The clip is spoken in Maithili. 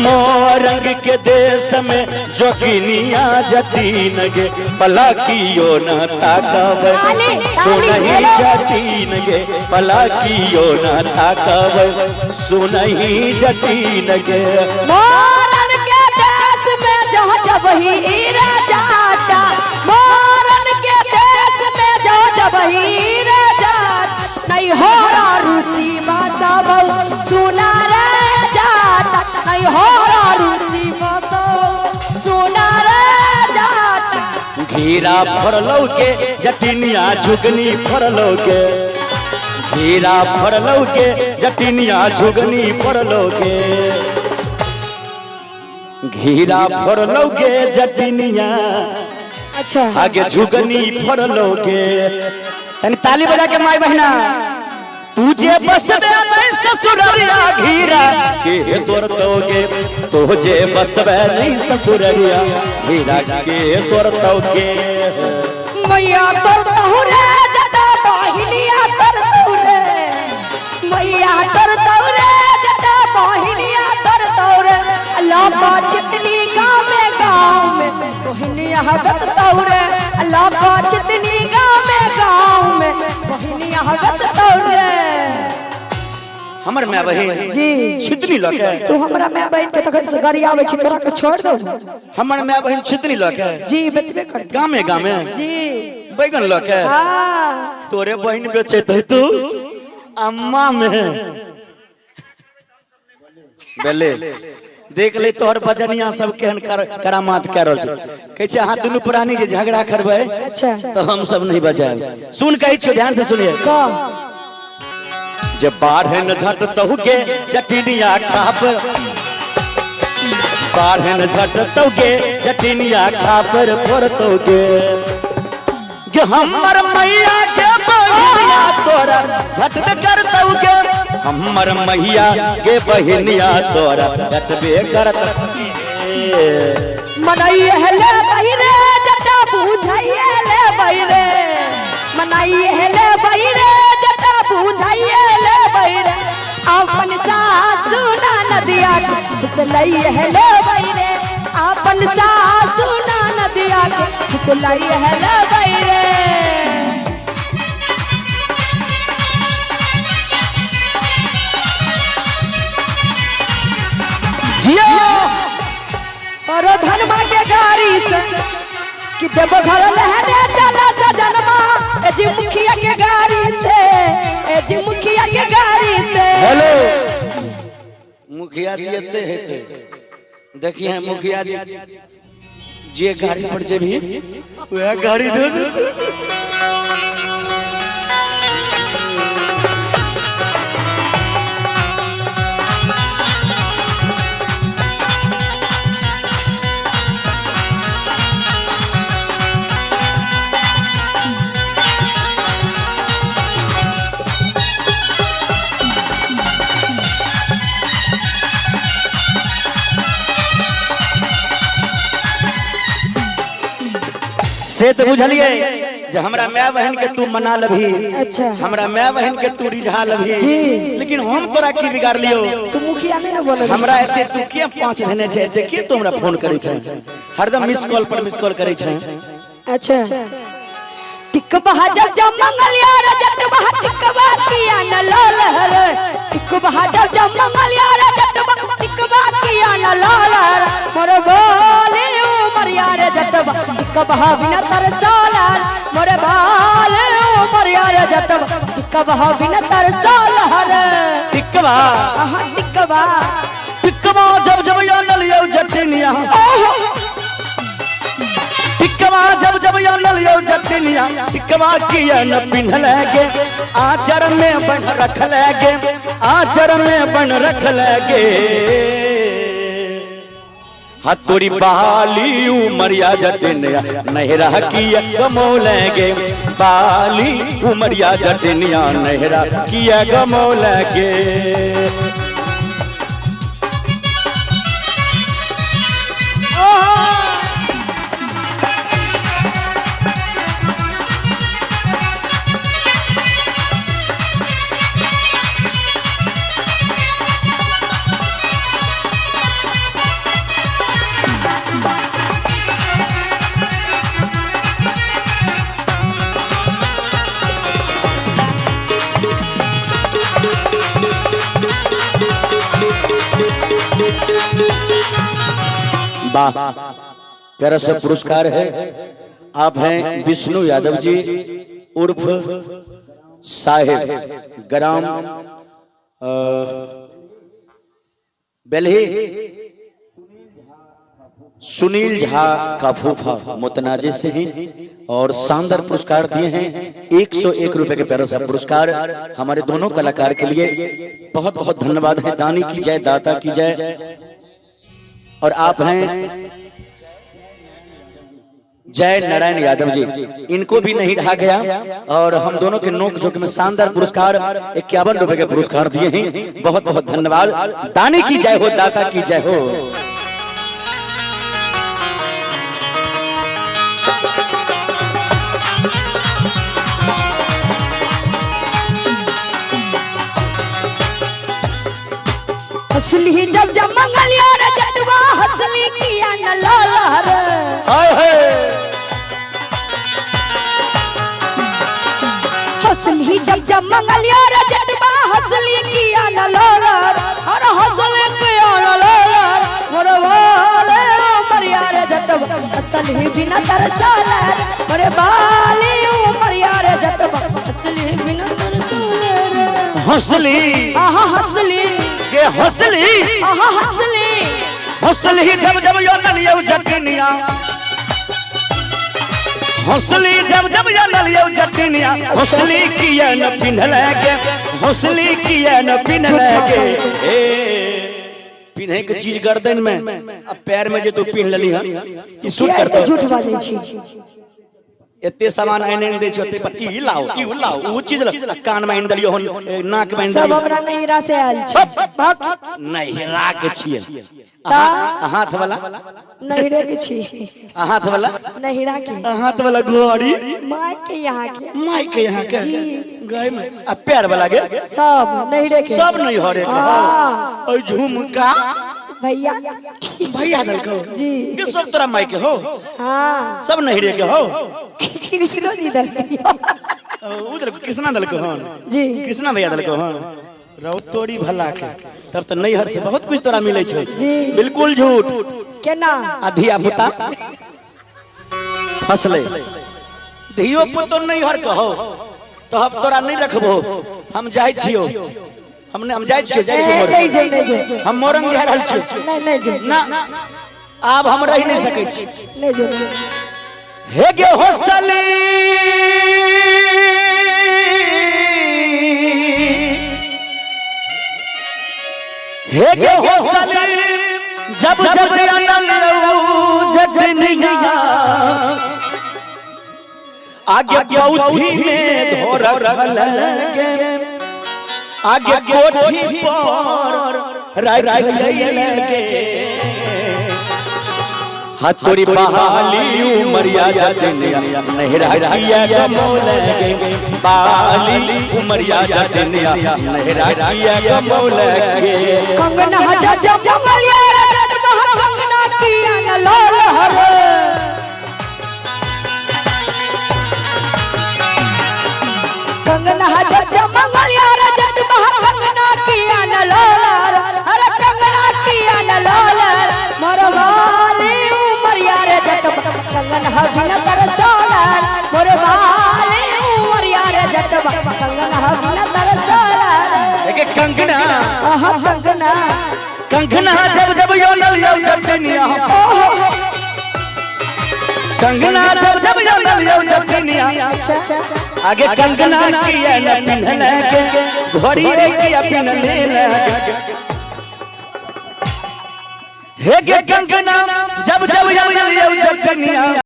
मोरंग के देश में जोगिनिया जतीन गे पलाकियो न ताकब ताली, ताली, सुनही हेलो। जतीन गे पलाकियो न ताकब सुनही जतीन गे। मोरन के देश में जो जब हीरा जाता, मोरन के देश में जो जब हीरा जाता, नहीं हो रूसी मासा बहु सुना रे जाता, नहीं हो रूसी मासा सुना रे जाता। घेरा फरलौ के जटिनिया झुगनी फरलौ के, घेरा फरलौ के जटिनिया झुगनी फरलौ के, घेरा फरलौ के जटिनिया अच्छा आगे झुगनी फरलौ के। तनी ताली बजा के माई बहिना। तुझे बसबे नहीं ससुररिया घेरा के तोरतोगे, तुझे बसबे नहीं ससुररिया घेरा के तोरतोगे। मैया तर तहुरे जटा बहिनिया तर तहुरे, मैया तर तहुरे जटा बहिनिया तर तहुरे, अल्लाह का चितनी गाँव में गाँव में बहिनिया हगत तहुरे, अल्लाह का चितनी गाँव में गाँव में बहिनिया हगत तहुरे। हमर माय बहिन जी छितनी लके तू हमरा माय बहिन के तखन से गाड़ी आवे छी, तोरा के छोड़ दो। हमर माय बहिन छितनी लके जी बेचबे कर गामे गामे जी बैगन लके हाँ तोरे बहिन बेचैत है तू अम्मा में बेले देख ले तोहर बजनिया सब केहन करामात कर रहल छै। कहै छै अहाँ दुनू प्राणी जे झगड़ा करबै अच्छा तो हम सब नहीं बजायब। सुन कहै छियौ ध्यान से सुनिए। का जे बाढ़न झटतहु के जटिनिया खापर, बाढ़न झटतहु के जटिनिया खापर फोड़तहु के, गे हमर मैया के बहिनिया तोरा झटबे करतहु के, हमर मैया के बहिनिया तोरा झटबे करत। मनाइए ले बहिरे जटा बुझाइए ले बहिरे, मनाइए ले बहिरे जटा बुझाइए ले बहिरे, अपन सासु ना नदिया के फुसलाइए ले बहिरे, अपन सासु ना नदिया के फुसलाइए ले बहिरे। जियो पर धनमा के गाड़ी से कि देव घर लहरे चला सजनमा, ए जी मुखिया के गाड़ी से, ए जी मुखिया के गाड़ी से। हेलो मुखिया जी एते हेते देखिए मुखिया जी जे गाड़ी पर जेबही वह गाड़ी दे दे। से तो बुझलिए जे हमरा माय बहन के तू मना लभी, अच्छा। हमरा माय बहन के तू रिझा लभी, जी। लेकिन हम तोरा की बिगाड़ लियो? तू मुखिया नहीं ना बोले हमरा एते तू के पाँच देने छै जे के तू हमरा फोन करै छै, हरदम मिस कॉल पर मिस कॉल करै छै। अच्छा टिक बहा जब जब मंगलिया रजत बहा टिक बहा किया न लाल हरे, टिक बहा जब जब मंगलिया रजत बहा टिक बहा किया न लाल हरे, मोर बोले उमरिया रे जतबा टिक बहा बिना तरसाल, मोर बाले उमरिया रे जतबा टिक बहा बिना तरसाल हरे। टिकवा आहा टिकवा टिकवा जब जब आनल यौ जटिनिया, ओहो टिकवा जब जब आनल यौ जटिनिया, टिकवा किया न पिन्हल गे, आचर में बन रखल गे, आचर में बन रखल गे। हा तोरी बाली उमरिया जटिनिया नहरा किया गमौल गे, बाली उमरिया जटिनिया नहरा किया गमौल गे। वाह, प्यारा सा पुरस्कार है। आप हैं विष्णु यादव जी उर्फ साहेब, ग्राम बेलही, सुनील झा का फूफा मुतनाजे से हैं और शानदार पुरस्कार दिए हैं। 101 रुपए के प्यारा सा पुरस्कार हमारे दोनों कलाकार के लिए। बहुत बहुत धन्यवाद है। दानी की जय, दाता की जय। और आप हैं जय नारायण यादव जी, इनको भी नहीं रहा गया और हम दोनों के नोक झोंक में शानदार पुरस्कार 51 रुपए के पुरस्कार दिए हैं। बहुत बहुत धन्यवाद। दानी की जय हो, दाता की जय हो। हंसली जब जब मंगलिया रे जटवा हंसली किया न लाला रे। हाय हाय। हंसली जब जब मंगलिया रे जटवा हंसली किया न लाला रे। अरे हंसली किया न लाला रे, मोरे वाले उमरिया रे जटवा हंसली बिना तरसोला रे, मोरे वाले उमरिया रे जटवा हंसली बिना तरसोला रे। हंसली आहा हंसली के हंसली, आहा हंसली, हंसली जब जब यो नलियो जटनिया, हंसली जब जब यो नलियो जटनिया, हंसली किया न पिन्हले के, हंसली किया न पिन्हले के। ए पिन्हे के चीज गर्दन में अब पैर में जे तू पिन्ह लेली हन ई सूट करतो। झूठ बाजै छी। एते सामान आनि आनि दै छै ओते पर ई लाओ ई लाओ ऊ चीज लाओ, कान में आनि देलियो हन, नाक में आनि सब देलियो। हमरा नैहरा से आयल छै। नैहरा के छियै। हाथ वाला नैहरे के छी। हाथ वाला नैहरा के। हाथ वाला घड़ी माय के यहाँ के। माय के यहाँ के जी। गाय में आ पैर वाला के सब नैहरे के। सब नैहरे के। हाँ। ओय झुमका भैया भैया दलको जी। ये सब तोरा माय के हो। हाँ। सब नैहरे के हो। कृष्णो जी दलको। उ दलको कृष्णा दलको हन। जी। कृष्णा भैया दलको हन। रौ तोरी भला के तब तो नैहर से बहुत कुछ तोरा मिले छै। जी। बिल्कुल झूठ। केना? आ धिया पुता फसले धियो पुतो नैहर कहो तो हम तोरा नहीं रखबो। हम जाइ छियो, हमने हम जाइ छियो, जाइ छियो। नहीं जाई, नहीं जाई। हम मोरंग जा रहल छियो। नहीं नहीं जाई। ना आब हम रह नहीं सकै छी। नहीं जाई। हे गे होसली हे गे होसली जब जब अनलऊ जजनिया आगे पौधी में धोर लगे, आगे कोठी पर राय लगे, हथोड़ी बहाली उमरिया जटनिया नहरा किया गमोल गे, बाली उमरिया जटनिया नहरा किया गमोल गे। कंगना जब जब मंगलिया रे जटवा कंगना किया न लाल हरे। कंगना जब जब मंगलिया रे जटवा कंगना किया न लाल रे, अरे कंगना किया न लाल रे, मोर वाली उमरिया रे जटवा कंगना बिना तरसोला रे, मोर वाली उमरिया रे जटवा कंगना बिना तरसोला रे। देखे कंगना, आहा कंगना, कंगना जब जब यो नलियो जटनिया, कंगना जब जब यो नलियो जटनिया, आगे कंगना किया न पिन्हले के, घोड़ी किया पिन्हले लगे। हे गे कंगना जब जब यो नलियो जटनिया।